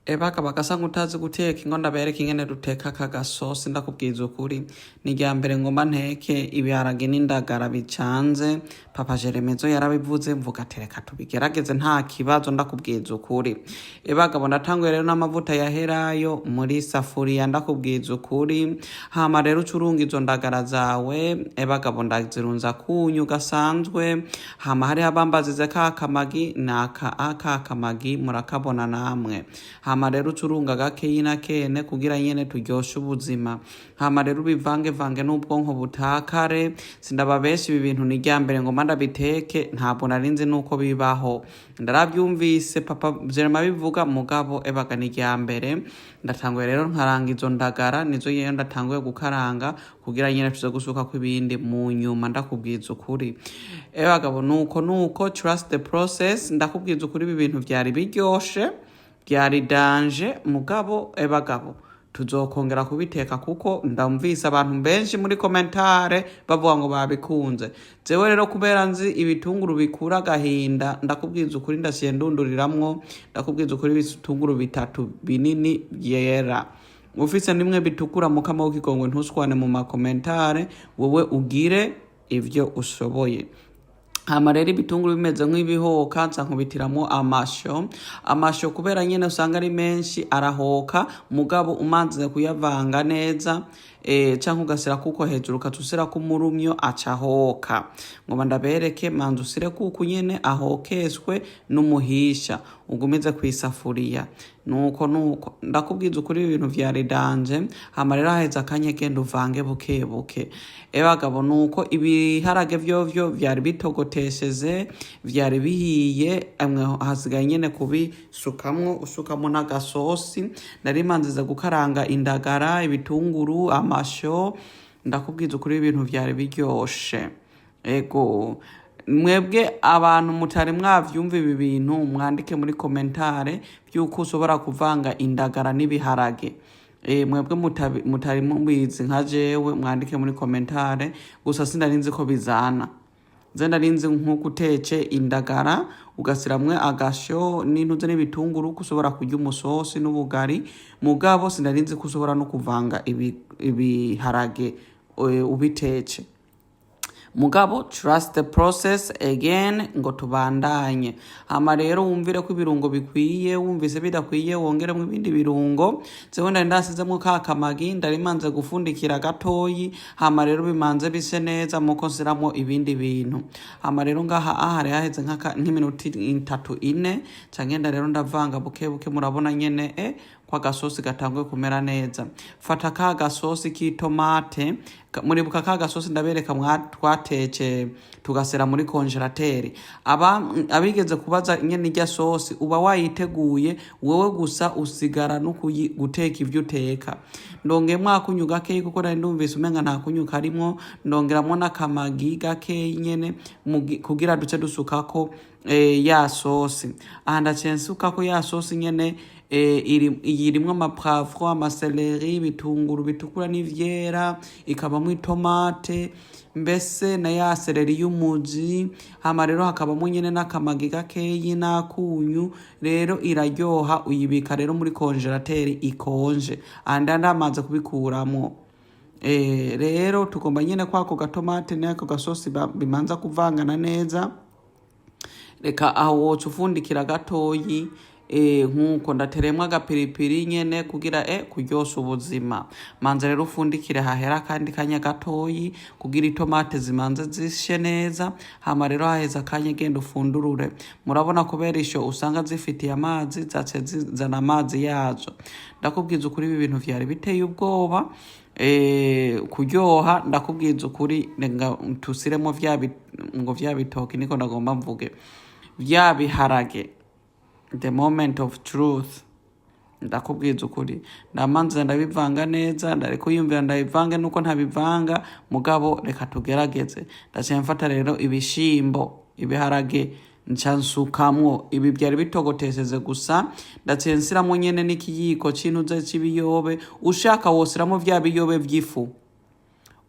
Ebaka bagasa nk'utazi guteka, ingo ndabereka ingene duteka aka gasosi. Ndakubwiza ukuri, ni irya mbere ngomba nteke ibiharage n'indagara bicanze. Papa Jeremezo yarabivuze, mvuga ati reka tubigerageze, nta kibazo. Ndakubwiza ukuri, ebagabo, ndatanguye rero n'amavuta yaherayo muri safuriya, ndakubwiza ukuri. Hama rero ucurunga izo ndagara zawe. Ebagabo, ndazirunza kunyu gasanzwe. Hama hariho abambazize ka kamagi, naka aka kamagi murakabona namwe. Hama rero ucurunga gakeyi na kene kugira nyene turyoshe ubuzima. Hama rero ubivangevange n'ubwonko butakare. Sindababesha, ibi bintu ni irya mbere ngoma ndabiteke, ntabwo narinzi nuko bibaho. Ndaravyumvise papa Jerema bivuga, mugabo ebaga ni irya mbere. Ndatanguye rero nkaranga izo ndagara, nizo yewe ndatanguye gukaranga kugira nyene tuze gusukako ibindi mu nyuma. Ndakubwiza ukuri, ebagabo, nuko nuko trust the process. Ndakubwiza ukuri, ibi bintu vyari biryoshe, byari danger, mugabo ebagabo, tuzokongera kubiteka kuko ndamvise abantu benshi muri commentaire bavuga ngo babikunze. Jewe rero kubera nzi ibitunguru bikura agahinda, ndakubwiza ukuri, ndasiye ndunduriramwo. Ndakubwiza ukuri, ibitunguru bitatu binini byera, ufise nimwe bitukura, mukama w'ikigongwe, ntuswane mu ma commentaire, wewe ugire ivyo ushoboye. Hama rero ibitunguru bimeze nk'ibihoka, nza nkubitiramwo amasho. Amasho kubera nyene usanga ari menshi arahoka, mugabo umanze kuyavanga neza canke ugasira kuko hejuru ukaca usirako umurumyo, aca ahoka. Ngoba ndabereke, manza usire kuko nyene ahokeswe n'umuhisha ugumize kw'isafuriya, nuko nuko. Ndakubwiza ukuri, ibintu vyari danger. Hama rero haheze akanya, genda uvange buke buke. Ebagabo, nuko ibiharage vyovyo vyari bitogotesheze, vyari bihiye, amwe hasigaye nyene kubisukamwo, usukamwo n'agasosi. Nari manziza gukaranga indagara, ibitunguru, amasho. Ndakubwiza ukuri, ibintu vyari biryoshe. Ego, mwebwe abantu mutari mwavyumva ibi bintu, mwandike muri commentaire vy'uko ushobora kuvanga indagara n'ibiharage. Mwebwe mutari mubizi nka jewe, mwandike muri commentaire. Gusa sinari nzi ko bizana. Ze nari nzi nk'uko utece indagara ugasiramwe agasho n'intuze n'ibitunguru, ko ushobora kurya umusosi n'ubugari, mugabo sinari nzi ko ushobora no kuvanga ibiharage ubitece. Mugabo trust the process again, ngo tubandanye. Hama rero wumvire ko ibirungo bikwiye, wumvise bidakwiye wongeremo ibindi birungo. Jewe ndari ndasizemwo ka kamagi, ndari manze gufundikira gatoyi. Hama rero bimanze bise neza muko nsiramwo ibindi bintu. Hama rero ngaha aha hari haheze nk'iminota 3, 4, ca ngenda rero ndavanga buke buke. Murabona nyene ko agasosi gatanguye kumera neza. Fata ka gasosi k'itomate. Muribuka ka gasosi ndabereka twatece tugasera muri congélateur? Aba abigeze kubaza nyene irya sosi uba wayiteguye wewe, gusa usigara no guteka ivyo uteka. Ndongemwo akunyu gakeyi kuko nari ndumvise umenga nta kunyu karimwo. Ndongeramwo n'akamagi gakeyi nyene kugira duce dusukako ya sosi. Aha ndaciye nsukako ya sosi nyene. Iyi irimwo ama poivron, ama céleri, ibitunguru bitukura n'ivyera, ikabamwo itomate, mbese na ya céleri y'umuzi. Hama rero hakabamwo nyene n'akamagi gakeyi n'akunyu. Rero iraryoha, uyibika rero muri congélateur ikonje. Aha ndamaze kubikuramwo. Rero tugomba nyene kwako gatomate n'ako gasosi bimanza kuvangana neza. Reka aho woca ufundikira gatoyi. Nkuko ndateremwo agapiripiri nyene kugira kuryosa ubuzima. Manza rero ufundikire hahera akandi kanya gatoyi kugira itomate zimanze zishe neza. Hama rero haheze akanya, genda ufundurure. Murabona kubera isho usanga zifitiye amazi, zace zizana amazi yazo. Ndakubwiza ukuri, ibi bintu vyari biteye ubwoba kuryoha. Ndakubwiza ukuri, nga tusiremo ngo vya bitoki, niko ndagomba mvuge vya biharage. The moment of truth. Ndakubwiza ukuri, ndamanza ndabivanga neza. Ndari kuyumvira ndabivange nuko ntabivanga, mugabo reka tugerageze. Ndaciye mfata rero ibishimbo, ibiharage, nca nsukamwo ibi byari bitogoteseze gusa. Ndaciye nsiramwo nyene n'ikiyiko c'intuze c'ibiyobe. Ushaka wosiramo vya biyobe vy'ifu.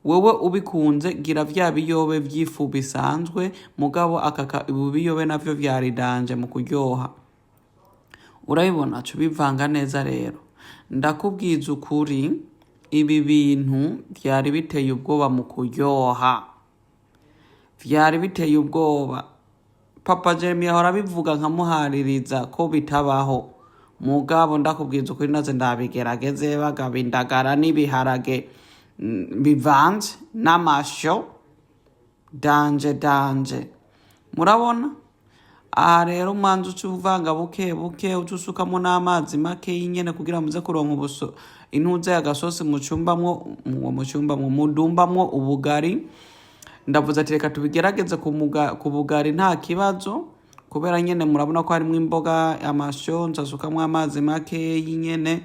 Wewe ubikunze gira vya biyobe vy'ifu bisanzwe, mugabo akaka ibi biyobe navyo vyari danger mu kuryoha. Urabibona, ca ubivanga neza rero. Ndakubwiza ukuri, ibi bintu vyari biteye ubwoba mu kuryoha. Vyari biteye ubwoba. Papa Jeremy ahora abivuga nkamuhaririza ko bitabaho. Mugabo ndakubwiza ukuri, naze ndabigerageze, bagaba indagara n'ibiharage bivanze n'amasho danje danje. Murabona? Aha rero umanza uca uvanga buke buke, uca usukamo n'amazi make nyene kugira muze kuronka ubuso intuze agasosi mucumbamwo, mucumbamwo, mudumbamwo ubugari. Ndavuze ati reka tubigerageze ku bugari, nta kibazo, kubera nyene murabona ko harimwo imboga, amasho. Nzasukamwo amazi makeyi nyene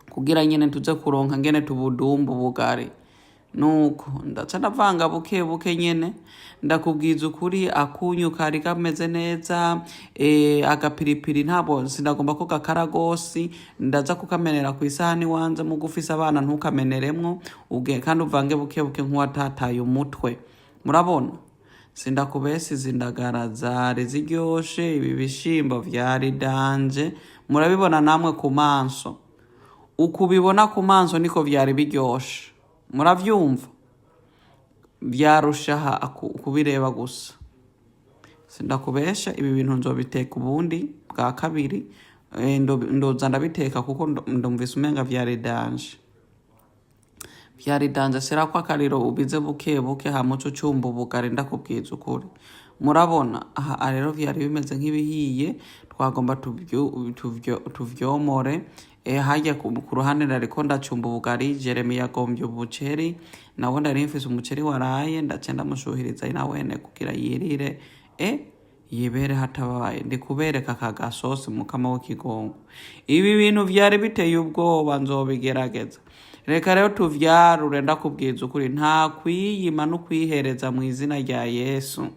kugira nyene tuze kuronka ngene tubudumba ubugari. Nuko ndaca ndavanga buke buke nyene. Ndakubwiza ukuri, akunyu kari kameze neza, agapiripiri ntabwo sinagomba ko gakara gose. Ndaza kukamenera ku isahani wanze. Muga ufise abana ntukameneremwo uge, kandi uvange buke buke nk'uwatataye umutwe. Murabona, sindakubesa, izi ndagara zari ziryoshe, ibi bishimbo vyari danger. Murabibona namwe ku maso, ukubibona ku maso niko vyari biryoshe. Muravyumva, vyarushaha kubireba gusa. Sindakubesha, ibi bintu nzobiteka ubundi bwa kabiri. Ndoza ndabiteka kuko ndumvise umenga vyari danger, vyari danger. Shirako akariro, ubize buke buke, hama uce ucumba ubugari. Ndakubwiza ukuri, murabona aha rero vyari bimeze nk'ibihiye, twagomba tuvyomore. Harya ku ruhande nariko ndacumba ubugari. Jeremy yagombye umuceri, nawe nari mfise umuceri waraye, ndaca ndamushuhiriza nawene kugira yirire, yibere hatabaye. Ndi kubereka aka gasosi, mukama w'ikigongo. Ibi bintu vyari biteye ubwoba, nzobigerageza. Reka rero tuvyarure. Ndakubwiza ukuri, nta kwiyima no kwihereza mu izina rya Yesu.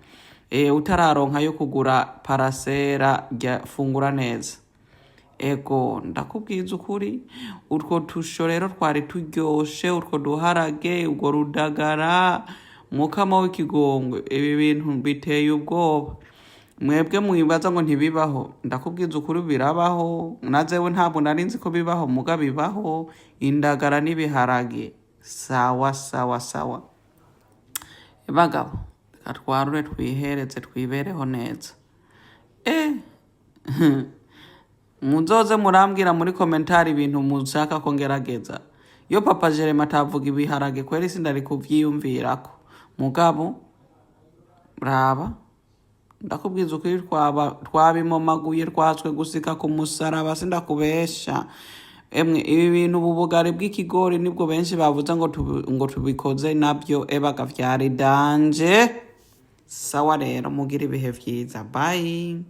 Utararonka yo kugura parasera, rya fungura neza. Ego, ndakubwiza ukuri, utwo tusho rero twari turyoshe, utwo duharage, urwo rudagara, mukama w'ikigongwe. Ibi bintu biteye ubwoba. Mwebwe mwibaza ngo ntibibaho, ndakubwiza ukuri birabaho. Nazewe ntabwo nari nzi ko bibaho, muga bibaho. Indagara n'ibiharage, sawa sawa sawa. Bagabo, reka twarure, twihereze, twibereho neza. Muzoze murambwira muri commentaire ibintu mushaka ko ngerageza. Iyo Papa Jeremy atavuga ibiharage, kweri sindari kuvyiyumvirako. Mugabo raba, ndakubwiza ukuri, twaba twabimomaguye, twatswe gusika ku musaraba. Sindakubesha emwe, ibi bintu, ubu bugari bw'ikigori nibwo benshi bavuze ngo ngo tubikoze nabyo, ebaga vyari danger. Sawa rero, mugira ibihe vyiza, bye.